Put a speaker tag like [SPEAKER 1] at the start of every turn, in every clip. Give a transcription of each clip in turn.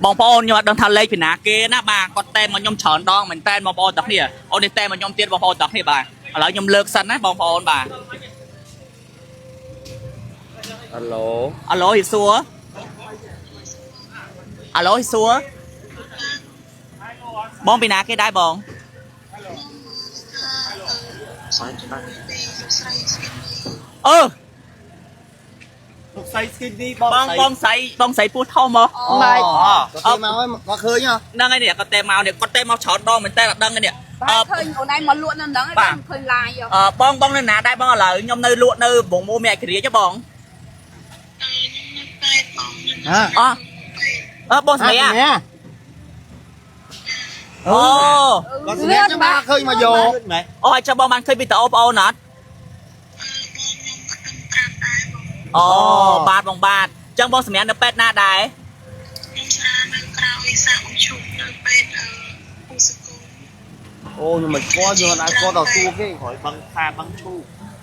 [SPEAKER 1] បងប្អូនខ្ញុំអត់ដឹងថាលេខពីណាគេណាបាទគាត់តែមកខ្ញុំច្រើនដងមែនតើបងប្អូនទាំងគ្នាអូននេះតែមកខ្ញុំទៀតបងប្អូនទាំងគ្នាបាទឥឡូវខ្ញុំលើកសិនណាបងប្អូនបាទ
[SPEAKER 2] អាឡូ
[SPEAKER 1] អាឡូហីសួរអាឡូហីសួរបងពីណាគេដែរបងអឺ
[SPEAKER 2] លោកស្រីស្គីនេះបង
[SPEAKER 1] បងបងស្រីបងស្រីពោះធំហ៎
[SPEAKER 3] បាទ
[SPEAKER 4] គាត់មកហើយមកឃើញហ៎
[SPEAKER 1] ហ្នឹងហើយនេះគាត់តែមកនេះគាត់តែមកច្រើនដងមែនតើអត់ដឹងទេនេះអឺ
[SPEAKER 3] បាទឃើញអូនឯងមកលក់នៅហ្នឹង
[SPEAKER 1] បាទ
[SPEAKER 3] ឯងឃើញឡាយហ៎
[SPEAKER 1] អឺបងបងនៅណាដែរបងឥឡូវខ្ញុំនៅលក់នៅវងមូមានឯករាជ្យហ៎បង
[SPEAKER 4] ហ៎
[SPEAKER 1] អអឺបងសម្រាប់អូ
[SPEAKER 4] គាត់សម្រាប់ចាំមកឃើញមកយក
[SPEAKER 2] ម៉េច
[SPEAKER 1] អូឲ្យចាំបងបានឃើញវីដេអូបងអូនអត់អូបាទបងបាទអញ្ចឹងបងសម្រាប់នៅពេទ្យណាដែរ
[SPEAKER 5] ខ្ញុំស្រានៅក្រោយសាកអឈុកនៅពេទ្យអឺពូសកល
[SPEAKER 4] អូខ្ញុំមិនស្គាល់យើងអត់អាចស្គាល់ដល់សួរគេ
[SPEAKER 2] ក្រោយបឹងផ្សារបឹងឈូក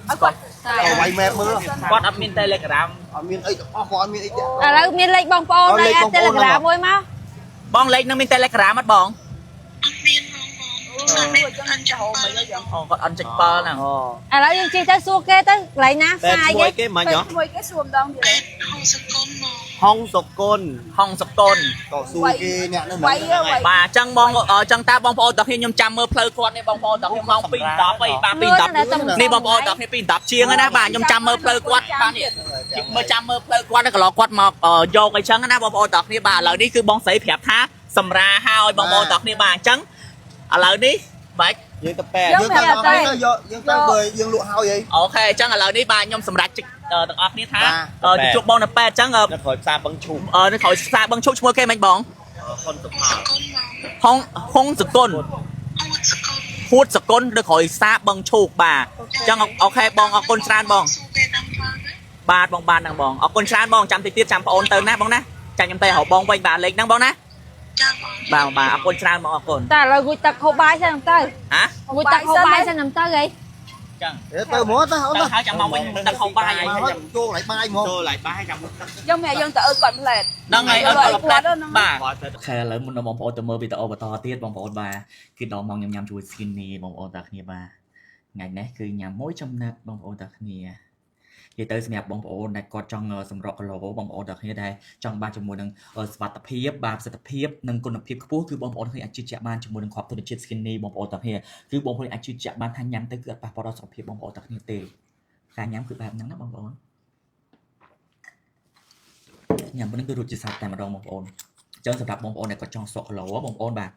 [SPEAKER 3] ឲ្យគាត់
[SPEAKER 4] ទៅវាយម៉ែបមើល
[SPEAKER 1] គាត់អត់មាន Telegram
[SPEAKER 4] អត់មានអីទាំងអស់គាត់អត់មានអីទេ
[SPEAKER 6] ឥឡូវមានលេខបងប្អូន
[SPEAKER 4] លេ
[SPEAKER 6] ហើយ
[SPEAKER 4] ខបងប្អូន
[SPEAKER 6] Telegram មួយមក
[SPEAKER 1] បងលេខនឹងមាន Telegram អត់បង
[SPEAKER 5] អត់មានបងបងសាកនេះអញ្ចឹងបើ
[SPEAKER 1] អូគាត់អត់ចុច7ហ្នឹង
[SPEAKER 6] ឥឡូវយើងជិះទៅសួរគេទៅកន្លែងណា
[SPEAKER 2] តែ
[SPEAKER 6] ផ្សាយ
[SPEAKER 2] ឈ្មោះ
[SPEAKER 6] គេ
[SPEAKER 2] គេមិញហ៎
[SPEAKER 3] មួយគេសួរម្ដងទៀត
[SPEAKER 5] ពេទ្យហងសកលមក
[SPEAKER 2] ហុងសុគន្ធ
[SPEAKER 1] ហងសកុន
[SPEAKER 4] តសួរគេអ្នកនឹង
[SPEAKER 3] វាយវាយ
[SPEAKER 1] បាទអញ្ចឹងបងអញ្ចឹងតាបងប្អូនទាំងគ្នាខ្ញុំចាំមើលផ្លូវគាត់នេះបងប្អូនទាំងគ្នាម៉ោង2:10អីបាទ2:10នេះបងប្អូនទាំងគ្នា2:10ជាងណាបាទខ្ញុំចាំមើលផ្លូវគាត់បាទនេះមើលចាំមើលផ្លូវគាត់កន្លងគាត់មកយកអីចឹងណាបងប្អូនទាំងគ្នាបាទឥឡូវនេះគឺបងស្រីប្រាប់ថាសម្រាហើយបងប្អូនទាំងគ្នាបាទអញ្ចឹងឥឡូវនេះបាច់
[SPEAKER 2] យើងទៅពេទ្យ
[SPEAKER 4] យើងទៅទៅយកយើងទៅបើយើងលក់ហើយអី
[SPEAKER 1] អូខេអញ្ចឹងឥឡូវនេះបាទខ្ញុំសម្រាប់ជិកទាំងអស់គ្នាថាទៅជួបបងនៅពេទ្យអញ្ចឹង
[SPEAKER 2] នៅក្រោយផ្សារបឹងឈូក
[SPEAKER 1] នៅក្រោយផ្សារបឹងឈុកឈ្មោះគេមិនបង
[SPEAKER 2] ហុនសុផល
[SPEAKER 5] សកលមក
[SPEAKER 1] ហងហងសកុន
[SPEAKER 5] អួតសកល
[SPEAKER 1] ហួតសកុននៅក្រោយផ្សារបឹងឈូកបាទអញ្ចឹងអូខេបងអរគុណច្រើនបង
[SPEAKER 5] សួរគេតាមផ្លូវណា
[SPEAKER 1] បាទបងបាទហ្នឹងបងអរគុណច្រើនបងចាំតិចទៀតចាំប្អូនទៅណាបងណាចាំខ្ញុំទៅរកបងវិញបាទលេខហ្នឹងបងណា
[SPEAKER 5] ចាំបង
[SPEAKER 1] បាទបាទអរគុណច្រើនបងអរគុណ
[SPEAKER 6] តែឥឡូវងួចទឹកហូបបាយសិនទៅ
[SPEAKER 1] ហ៎
[SPEAKER 6] ងួចទឹកហូបបាយសិនទៅអី
[SPEAKER 1] ចឹង
[SPEAKER 4] ទៅហ្មងទៅអូន
[SPEAKER 1] ទៅហើយចាំមកវិញទឹកហូបបាយ
[SPEAKER 4] មកហើយចូលកន្លែងបាយហ្មង
[SPEAKER 2] ចូលឡៃបាយចាំមុខទឹក
[SPEAKER 3] យើងមានយើងទៅអើគាត់ផ្លែត
[SPEAKER 1] ហ្នឹងហើយអត់គាត់ផ្លែតបាទ
[SPEAKER 2] គាត់ទៅ
[SPEAKER 1] ខែឥឡូវមុននឹងបងប្អូនទៅមើលវីដេអូបន្តទៀតបងប្អូនបាទគឺដល់មកខ្ញុំញ៉ាំជួយ skinny បងប្អូនតាគ្នាបាទថ្ងៃនេះគឺញ៉ាំមួយចំណិតបងប្អូនតាគ្នានិយាយទៅសម្រាប់បងប្អូនដែលគាត់ចង់សម្រក់គីឡូបងប្អូនតាគ្នាដែលចង់បានជាមួយនឹងសុវត្ថិភាពបាទប្រសិទ្ធភាពនិងគុណភាពខ្ពស់គឺបងប្អូនគ្នាអាចជឿជាក់បានជាមួយនឹងគ្រាប់ធនជាតិ skinny បងប្អូនតាគ្នាគឺបងប្អូនអាចជឿជាក់បានថាញ៉ាំទៅគឺអត់ប៉ះពាល់ដល់សុខភាពបងប្អូនតាគ្នាទេការញ៉ាំគឺបែបហ្នឹងណាបងប្អូនញ៉ាំប៉ុណ្្នឹងគឺរសជាតិសាច់តែម្ដងបងប្អូន អញ្ចឹងសម្រាប់បងប្អូនដែលគាត់ចង់ស្រកគីឡូបងប្អូនបាទ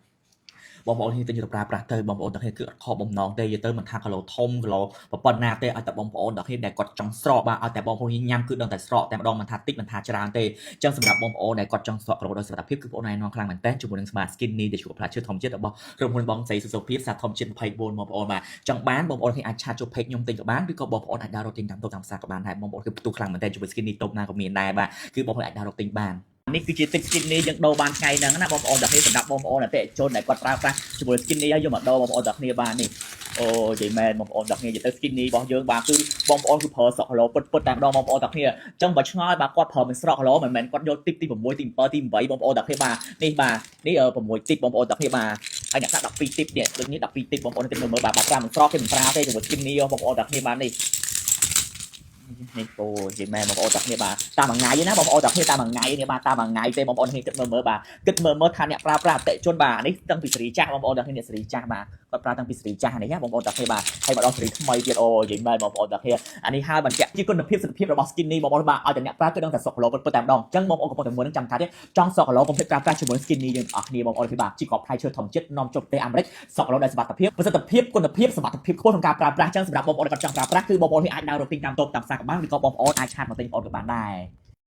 [SPEAKER 1] បងប្អូនគ្នាទិញទៅប្រើប្រាស់ទៅបងប្អូនទាំងគ្នាគឺអត់ខកបំណងទេនិយាយទៅមិនថាគីឡូធំគីឡូប៉ុណ្ណាទេឲ្យតែបងប្អូនទាំងគ្នាដែលគាត់ចង់ស្រកបាទឲ្យតែបងប្អូនញ៉ាំគឺដឹងតែស្រកតែម្ដងមិនថាតិចមិនថាច្រើនទេអញ្ចឹងសម្រាប់បងប្អូនដែលគាត់ចង់ស្រកគីឡូដោយសុខភាពគឺបងប្អូនណែនាំខ្លាំងមែនតើជាមួយនឹង Smart Skinny ដែលជួបផ្លាឈើធម្មជាតិរបស់ក្រុមហ៊ុនបងស្រីសុសុភាពសាធម្មជាតិ24បងប្អូនបាទចង់បានបងប្អូនគ្នាអាចឆាតចូល page ខ្ញុំទិញក៏បានឬក៏បងប្អូនអាចដើររកទិញតាមតូបតាមផ្សារក៏បានដែរបងប្អូនគឺផ្ទុះខ្លាំងមែនតើជាមួយ Skinny តូបណាក៏មានដែរបាទគឺបងប្អូនអាចដើររកទិញបាន នេះគឺជាទឹក skinny យើងដូរបានថ្ងៃហ្នឹងណាបងប្អូនទាំងគ្នាសម្រាប់បងប្អូនអតិថិជនដែលគាត់ប្រើប្រាស់ជាមួយ skinny ហើយយកមកដូរបងប្អូនទាំងគ្នាបាននេះអូនិយាយមែនបងប្អូនទាំងគ្នានិយាយទៅ skinny របស់យើងបាទគឺបងប្អូនគឺប្រើស្រកគីឡូពិតពិតតែម្ដងបងប្អូនទាំងគ្នាអញ្ចឹងបើឆ្ងល់បាទគាត់ប្រើមិនស្រកគីឡូមិនមែនគាត់យកទីទី6ទី7ទី8បងប្អូនទាំងគ្នាបាទនេះបាទនេះ6ទីបងប្អូនទាំងគ្នាបាទហើយអ្នកខ្លះ12ទីនេះដូចនេះ12ទីបងប្អូនទាំងមើលបាទបាទប្រើមិនស្រកគេមិនប្រើទេជាមួយ skinny បងប្អូនទាំងគ្នាបាទនេះ នេះអូនិយាយមែនបងប្អូនទាំងគ្នាបាទតាមមួយថ្ងៃណាបងប្អូនទាំងគ្នាតាមមួយថ្ងៃនេះបាទតាមមួយថ្ងៃទេបងប្អូនគ្នាគិតមើលមើលបាទគិតមើលមើលថាអ្នកប្រើប្រាស់អតិជនបាទនេះតាំងពីសេរីចាស់បងប្អូនទាំងគ្នាអ្នកសេរីចាស់បាទគាត់ប្រើតាំងពីសេរីចាស់នេះណាបងប្អូនទាំងគ្នាបាទហើយមកដល់សេរីថ្មីទៀតអូនិយាយមែនបងប្អូនទាំងគ្នាអានេះហើយបញ្ជាក់ជាគុណភាពសិទ្ធិភាពរបស់ skinny បងប្អូនបាទឲ្យតែអ្នកប្រើគឺដឹងតែសុខគីឡូពិតៗតែម្ដងអញ្ចឹងបងប្អូនកំពុងតែមើលនឹងចាំថាទេចង់សុខគីឡូកុំភ្លេចប្រើប្រាស់ជាមួយ skinny យើងទាំងអស់គ្នាបងប្អូនគ្នាបាទជាក្របផ្លែឈើធម្មជាតិនាំចូលប្រទេសអាមេរិក សក់ឡូដែលសុវត្ថិភាពប្រសិទ្ធភាពគុណភាពសុវត្ថិភាពខ្ពស់ក្នុងការប្រើប្រាស់ចឹងសម្រាប់បងប្អូនដែលគាត់ចង់ប្រើប្រាស់គឺបងប្អូនអាចដើររកទិញតាមតូបតាមផ្សារក៏បានឬក៏បងប្អូនអាចឆាតមកទិញបងប្អូនក៏បានដែរ។